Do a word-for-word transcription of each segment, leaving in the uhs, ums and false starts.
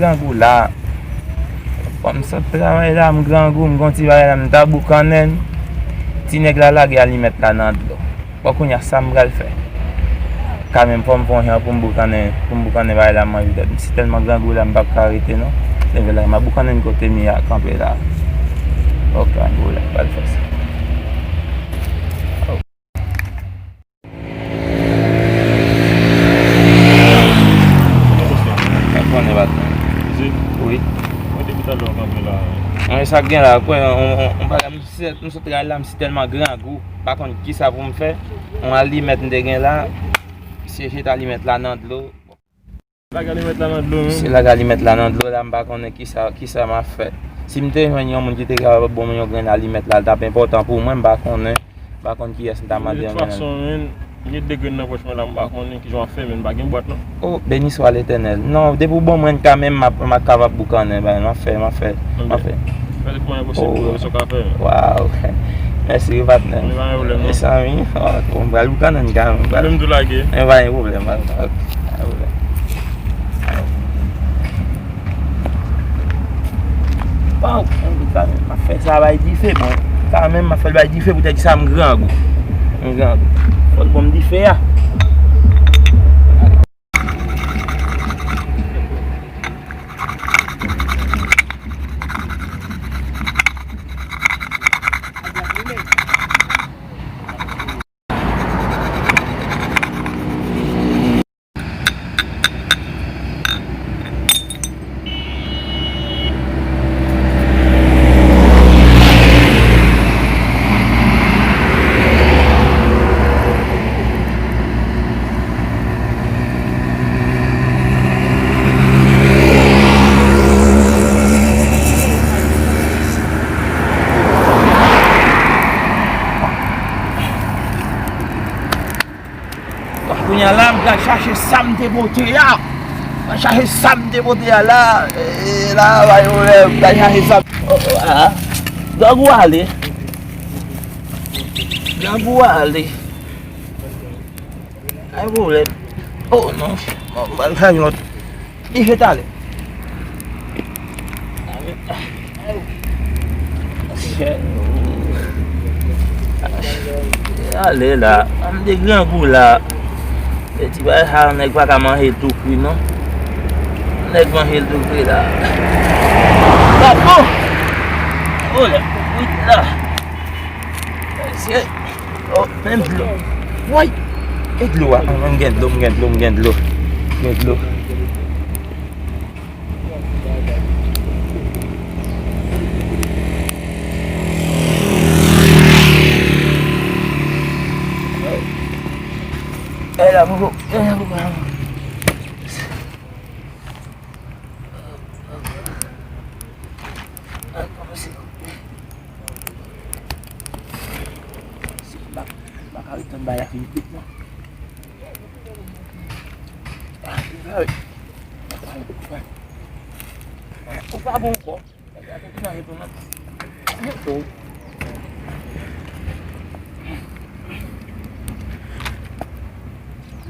Grangou la. Bon, m sot travay la, m grangou, m gon ti bagay la, m ta boukannen l. Ti nèg la lage alimèt la nan dlo. Bon, kounye a, sa m pral fè? Kanmenm, fò m fè yon jan pou m boukannen, pou m boukannen bagay la, m manje tèt. M si tèlman grangou la, m p ap ka rete, non. Leve la, m ap boukannen kote m ye a, kanpe la. Bon, grangou la, m pral fè sa. Konnen patnè. Wi. Mwen depi talè w kanpe la. Mwen sa k gen la, kwè, on, on, on bagay, m sèt, m sot travay la, m si tèlman grangou, m pa konn kisa pou m fè. On alimèt m te gen la, misye jete alimèt la nan dlo. Lage alimèt la nan dlo menm. Misye lage alimèt la nan dlo la, m pa konnen kisa, kisa m ap fè. Si m te jwenn yon moun ki te kapab ban mwen yon grenn alimèt la, l t ap enpòtan pou mwen, m pa konnen. M pa konn kiyès m ta mande yon grenn. De tout fason, menm, m gen de grenn nan pòch mwen la, m pa konnen kijan w ap fè, men m pa gen bwat non. Oh, beni swa Letènèl. Non, depi w ban mwen kanmenm, m ap, m ap kapab boukannen, ben, m ap fè, m ap fè, m ap fè. Fè tout mwayen posib pou wè sa w ka fè. Waw. Mèsi wi, patnè. Men pa gen pwoblèm non. Mezanmi, oh, bon, m pral boukannen kanmenm. M tou lage. Men pa gen pwoblèm, patnè. Ok, pa gen pwoblèm. Waw, kanmenm, m ap fè sa bay dife, bon. Kanmenm, m ap fè l bay dife, poutèt sa m grangou. M grangou. Fò l ban m dife a. Kounye a la, m pral chache sa m te pote a. M pral chache sa m te pote a la. E la, bay pwoblèm. M pral chache sa. Oh, oh, ah. Dòg ou ale. Dòg ou ale. Bay pwoblèm. Oh, non. Bon, m pral chache lòt. Li fè talè. Ale la, m te grangou la. E ti bagay sa, nèg pa ka manje l tou kri, non. Nèg manje l tou kri la. Gad, oh! Oh, la, kwit la. Mesye. Oh, menm dlo. Woy! E dlo a? Ah, m gen dlo, m gen dlo, m gen dlo. M gen dlo. E la, poko, e la, poko. Al kòmanse. Si m pa, m pa ka ret tann bagay la fin kwit non. Ah, m pa ret. Ou pa bon ankò.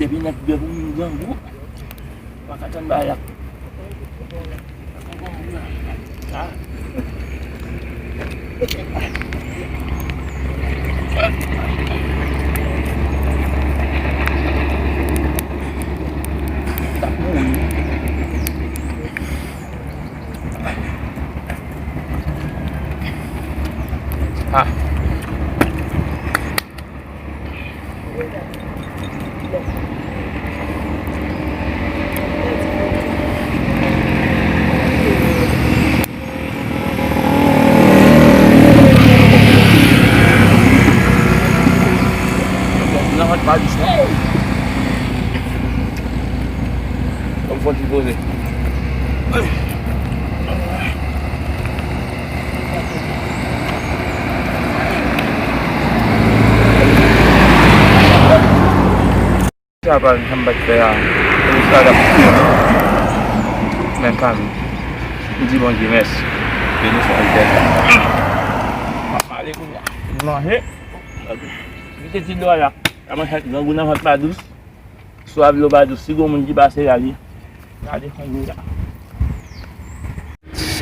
Depi nèg, depi moun grangou, pa ka tann bagay la. T ap mouri. Ah. Nan vant pa dous non. Ban m fè yon ti poze. Sa pa, sa m pa t fè a. E sa t ap fini. Men fanmi. M di Bondye mèsi. Beni sa l fè. M ap ale kounye a. M manje. Mete ti dlo a la. Sa manchèt grangou nan vant pa dous. Swav dlo pa dous. Si gon moun ki pase la li. Gade fanmi a.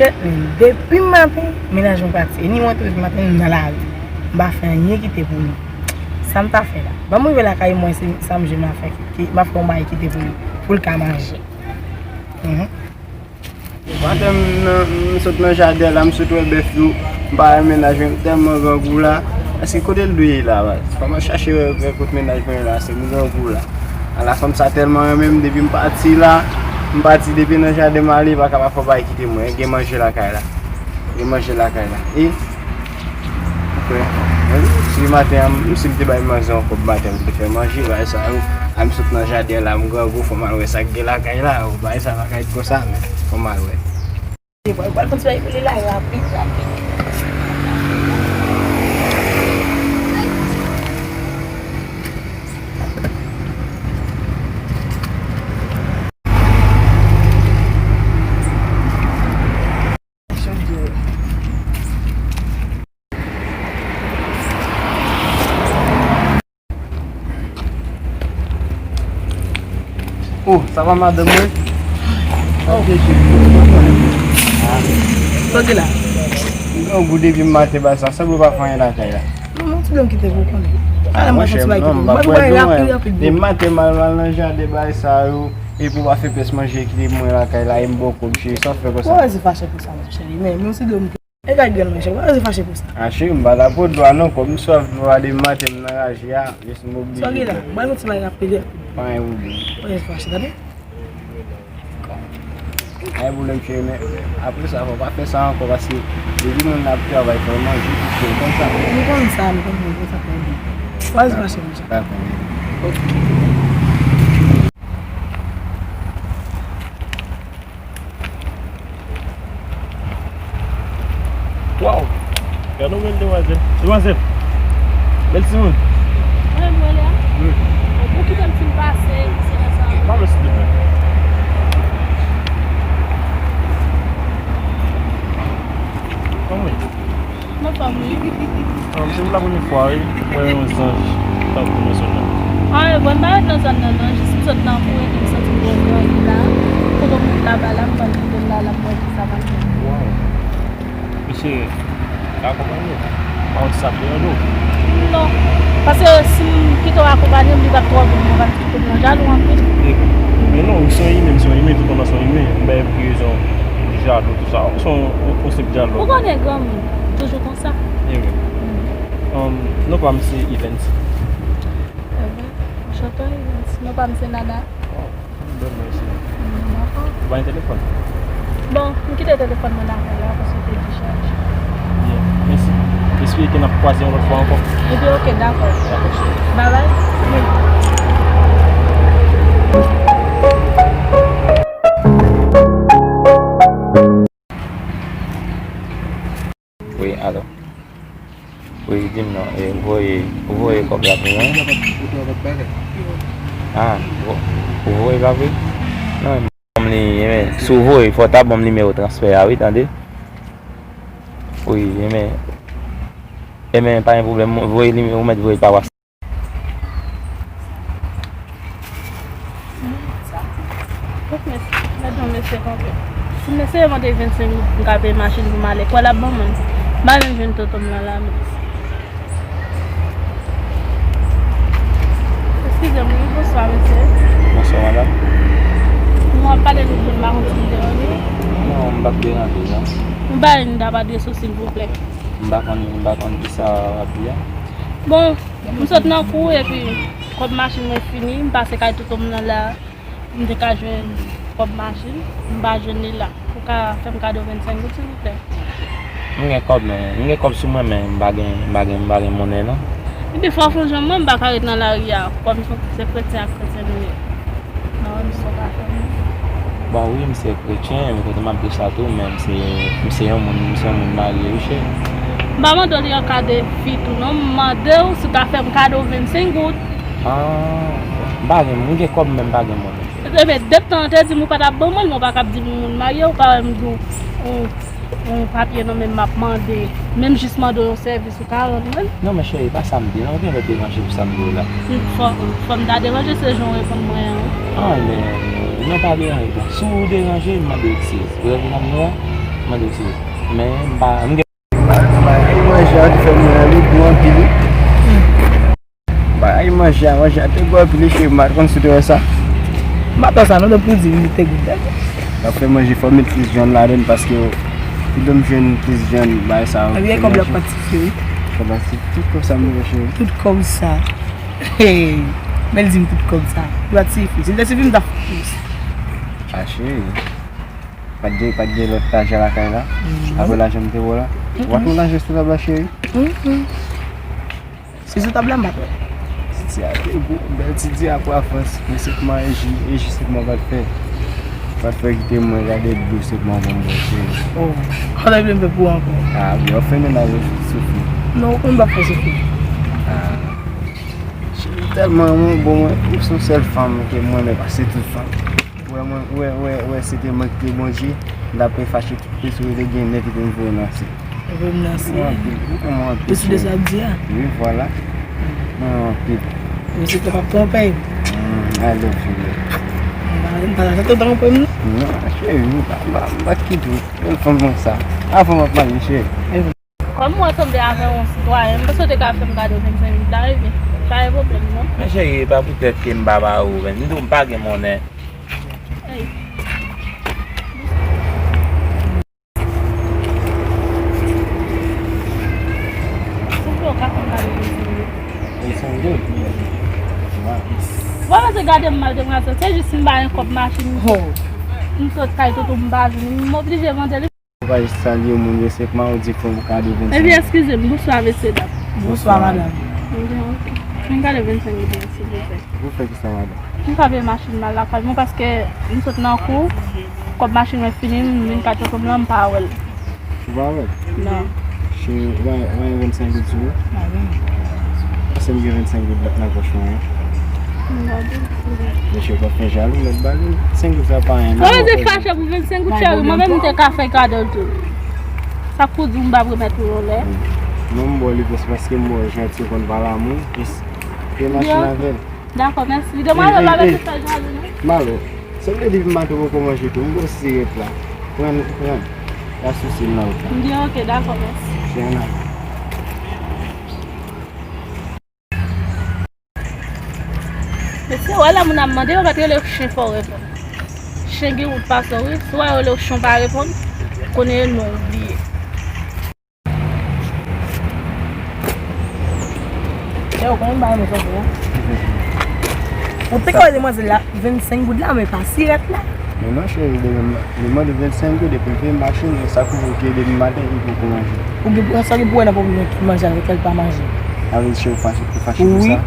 Depi maten, mennaj mwen pati. E ni mwen tou depi maten, m nan lari. M pa fè anyen kite pou li. Sa m ta fè la? Ban m rive lakay mwen, se sa m jwe m a fè, ki, m a fè yon bagay kite pou li, pou l ka manje. Mhm. Maten, m nan, m sot nan jaden la, m sot wè bèf yo, m pa wè mennaj mwen, m tèlman grangou la. Èske kote l dwe ye la, baz? Fò m al chache wè, wè kot mennaj mwen la, se m grangou la. Ala fanm sa tèlman renmen m, depi m pati la, m pati depi nan jaden m ale, pa ka pa fè bagay kite mwen, gen manje lakay la. Gen manje lakay la. E, ok. Si maten an, si m te bay manzè yon kòb maten pou te fè manje, bagay sa yo, a m sot nan jaden la, m grangou, fò m al wè sa k gen lakay la, bagay sa pa ka ret konsa, men fò m al wè. Li pral, pral kontinye boule la, rapid, rapid. Oh, sa pa madanm mwen? Ok, cheri. Sa w gen la? M grangou depi maten, bay sa, sanble w pa fè anyen lakay la. Non, non, ti dlo m kite pou konnen. Ah, monchè, non, m pa kwè non. Depi maten m al, m al nan jaden, bay sa yo, epi w pa fè pyès manje kite mwen lakay la, e m ba w kòb, cheri, sa w fè konsa? Ou resi fache pou sa, mon cheri, men, men ti dlo m. E gad grann mwen, chè, pa rete fache konsa. Ah, cheri, m pa la pou dlo a non, kòm m swaf dlo a depi maten, m nan raje a, jis m oblije. Sa w gen la? Ban nou ti bagay rapid, rapid. Pa gen pwoblèm. Pa rete fache, tande? Pa gen pwoblèm, cheri, men apre sa, fò w pa fè sa ankò, paske depi moun nan ap travay, fò l manje tou, cheri, konn sa. M konn sa, m konn, m konn sa trè byen. Pa rete fache, mon chè. Dakò. Ok. Waw! Gade yon bèl demwazèl. Demwazèl! Bèl timoun! Mwen, mwen la. Wi. Ou kite m fin pase, se la sa. Pa mèsi de mwen. Kòman w ye? Mwen anfòm, wi. Ah, se pou la premye fwa, wi, mwen wè yon zanj tankou nan zòn nan. Ah, e bon, m pa ret nan zòn nan, non. Jis m sot nan kou epi m santi m gen yon gran vi la. Kote m ret laba la, m pral kite l la, la, m wè kisa m ap fè. Waw. Mesye, m ka konprann ou. Pa yon ti sa k te rande w. Non. Paske si m kite w akonpanye m, li p ap twò bon, mwen pral kite m nan jalou anpil. Men non, ou se yon imen, m se yon imen, tout moun se yon imen. M pa gen rezon jalou, tout sa. Ou se yon, yon senp jalou. Ou konnen granmoun, toujou konsa. Sa. Anyway. Um, non pa m se Evens. Enben, anchante, Evens. Non pa m se Nana. Oh, bèl non isi. Mm, dakò. Ou pa gen telefòn? Bon, m kite telefòn mwen lakay la, paske te dichaj. Byen, mèsi. Espere ke n ap kwaze yon lòt fwa ankò. Ebyen, ok, dakò. Dakò, cheri. Bye bye. Bye. Wi, alo. Wi, di m non, e, ou voye, ou voye kòb la pou mwen? Ah, ou, ou voye pa vre? Non, ban m li, e, si w voye, fò w ta ban m nimewo transfè a, wi, tande? Wi, e, men, e, men, pa gen pwoblèm, voye nimewo, ou mèt voye pa WhatsApp. Fòk mesye, gad yon mesye kanpe. Si mesye mande vennsenk goud pou m ka peye machin pou m ale, kwè l ap ban mwen. M pa menm jwenn toto m nan la menm. Eskize m, wi, bonswa, mesye. Bonswa, madanm. Nou ap pale nou de m pa konn si m deranje. Non, m p ap deranje, non. M bay n dat adrès ou, silvouplè. M pa konn, m pa konn kisa w ap di a. Bon, m sot nan kou epi kòb machin mwen fini, m pase kay toto m nan la, m te ka jwenn kòb machin, m pa jwenn li la. Ou ka fè m kado vennsenk goud, silvouplè? M gen kòb, men, m gen kòb sou mwen, men m pa gen, m pa gen, m pa gen monnen, non. Epi fò w fè yon jan, mwen, m pa ka ret nan lari a, kòm se kretyen ak kretyen nou ye. Bon, wi, m se kretyen, men kote m ap di w sa tou, men m se, m se yon moun, m se yon moun marye, wi, cheri. M pa mande w li an ka de fi tou, non. M mande w si w ka fè m kado vennsenk goud. Ah, m pa gen, m gen kòb, men m pa gen monnen. Ebyen, depi tan an te di m ou pa t ap ban mwen l, men w pa kab di m moun marye, ou pa wè m gen yon, yon, yon papye nan men m, m ap mande, menm jis mande w yon sèvis. Ou ka rann mwen? Non, men cheri, pa sa m di, non, ou gen lè deranje pou sa m di w la. Fò, fò m ta deranje, se jan w reponn mwen an, wi. Ah, men, non, pa deranje, non. Si w deranje, m mande eskiz. Ou rete nan non an? Mande w ti. Men m pa, m gen. Bagay manje a te fè mwen ale gou anpil wi. Bagay manje a, manje a te gou anpil wi cheri, m pa t konn si w te wè sa. M pa t wè sa non, donk pou di li te gou. L ap fè manje, fò w met plis vyann ladan l paske w, pou m jwenn plis vyann bagay sa yo. Ebyen kòb la ap pati wi. Kòb la se tout kòb sa m te cheri. Tout kòb sa. Hey, men l di m tout kòb sa. Li pa t sifi. Si l te sifi, m t ap fè plis. A cheri. Pa t gen, pa t gen lòt lajan lakay la? Apre lajan m te ba w la? Ou pa t wè lajan sou tab la, cheri? Se sou tab la m pa t wè. Ti di a te gou, bèl ti di a kwafans. Men se kòman Eji, Eji se kòman w pa t fè. W pa t fè kite mwen gade dlo se kòman w ban m bwè, cheri. Oh, kote w vle m fè pou ou ankò? A, wi, w ap fè mennaj ou soufri. Non, ou konn m p ap fè soufri. A. Cheri, tèlman mwen bon, mwen, ou se yon sèl fanm ke mwen renmen pase tout fanm. Ou wè mwen, ou wè, ou wè, ou wè, se te mwen ki te Bondye, m t ap refache tout peyi si w te gen nèg ki te voye w nan se. Voye m nan se. Mwen anpil, ou konn mwen anpil. Ou si de sa ap di a? Wi, vwala. Mwen anpil. Mesye te p ap twonpe. Mm, I love you, man. M pa, m pa janm twonpe m non. Non, cheri, m pa, m pa, m pa kite w. Yon fanm konsa. Avan m ap marye, cheri. Kòm mwen sanble avè w yon sitwayen, m panse w te ka fè m kado vennsenk goud la, ebyen, pa gen pwoblèm non. Men cheri, e pa poutèt ke m pa ba ou, men m di w m pa gen monnen. Ey. Souple, w ka fè m kado vennsenk goud? Vennsenk goud? Waw. Bon, paske gade m mal, demoiselle, se jis m ba yon kòb machin, m sot kay toutou, m pa vini, m oblije mande li. Ou pa jis salye moun yo senpman, ou di fò ou kado vennsenk. Ebyen, eskize m. Bonswa, mesye dam. Bonswa, madanm. Mwen gen, ok. Mwen kado vennsenk goud la, silvouplè. Ou fè kisa, madanm? Mwen ka peye machin m al lakay mwen paske m sot nan kou, kòb machin mwen fini, m vin kay tonton m lan, m pa wè l. Ou pa wè l? Non. Cheri, ou pa, ou pa gen vennsenk goud sou ou? Pa gen. Paske m gen vennsenk goud nan pòch mwen an. M gade. Mesye, w ap fè jalou, lè l ba li senk goud sa pa anyen. Ou pa bezwen fache pou vennsenk goud, cheri. Mwen menm, m te ka fè kado l tou. Sa k pou di w m p ap remèt ou yon lè? Non, m ba w li paske m wè w janti, w konn pale a moun, jis peye machin avè l. Dakò, mèsi. Demwazèl la, mèsi, fè jalou, non? Malo, se vle di m pa te poko manje tou, m ba w sirèt la. Pran, pran. Pa sou sil nan wout la. M di, ok, dakò, mèsi. Chen la. Mesye, wè lè moun ap mande, yo mèt rele w chen fò w reponn. Chen gen wout pase w, wi. Si w wè yo rele w chen w pa reponn, konnen e non w bliye. Chè, ou konnen m pa renmen fè fò. Ou te ka wè demwazèl la, vennsenk goud la, men pa sirèt la. Men non, cheri, li, li mande vennsenk goud, epi l peye machin, e sa k ou voye depi maten, li poko manje. Ou gen pou, sa gen pou wè nan pwoblèm ki manje avèk lè l pa manje. Sa vle di, cheri, ou fache, ou fache pou sa?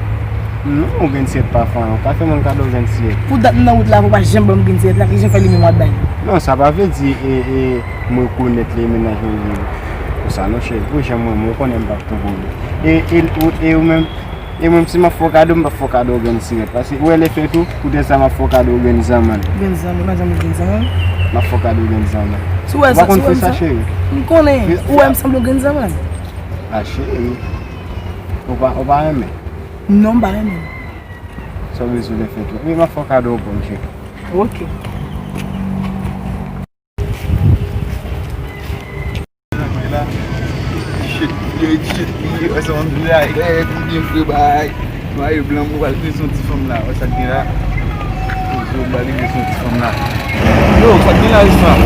Non, ou gen siyèt pa fè anyen, ou pa fè moun kado gen siyèt. Pou dat m nan wout la, pou pa janm ban m gen siyèt la, ki jan fè li menm w ap bay? Non, sa pa vle di, e, e, m rekonèt li, mennaj mwen li. Pou sa, non, cheri, pou jan mwen, mwen konnen m p ap twonpe w. E, e, ou, e ou menm, e mwen, si m ap fè w kado, m p ap fè w kado grenn sirèt. Paske, ou wè lè fèt ou, poutèt sa m ap fè w kado grenn zanmann. Grenn zanmann, pa janm grenn zanmann. M ap fè w kado grenn zanmann. Si w wè sa, si w wè sa, cheri. M konnen. Ou wè m sanble yon grenn zanmann. A, cheri. Ou pa, ou pa renmen? Non, m pa renmen. Sa w bezwen lè fèt ou? Wi, m ap fè w kado yon pòm, cheri. Ok. Shit, yo, shit, yo, sa m di la, eh, konbyen fre bay. Mayo blan, mwen pral vin son ti fanm la, wè sa k gen la. Yo, m pral vin son ti fanm la. Yo, sa k gen la, Islam?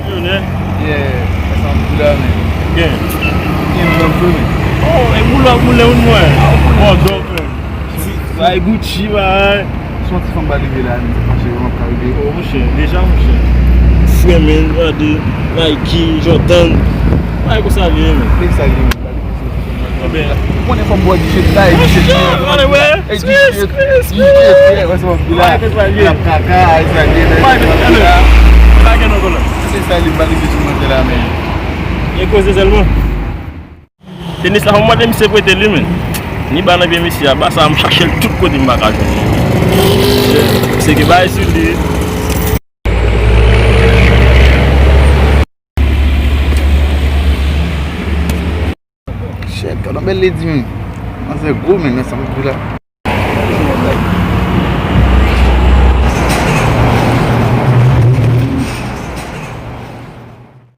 Yo, nè? Yeah, wè sa m di la, men. Gen. Gen blan fre, men. Oh, e boulò, boulè, moun mwen. Bon, dòk, men. Bay Gucci, bay. Son ti fanm ba leve la, m te panse yo ap ka rive. Oh, monchè, deja, monchè. Fremen, gade, Nike, Jordan. Bay konsa li ye, men. Bay sa li ye, men. Ba leve son ti fanm ba leve. Ebyen. Ou konnen fanm bò di jet la, e di jet. Monchè, gade, wè. E di jet, di jet, wè, se fanm ki la. Bay konsa li ye. L ap kaka, e sa li ye, men. Bay konsa li ye. Pa gen non, konnen. Se sa li ba leve sou mantè la, men. E koze sèlman. Tenis la, fò m mande misye prete li, men. Ni ba nan pye misye a, ba sa a, m chache l tout kote m pa ka jwenn li. Misye gen bagay sou li. Shit, gad yon bèl lady, men. Manzè gwo, men, nan sa m tou la.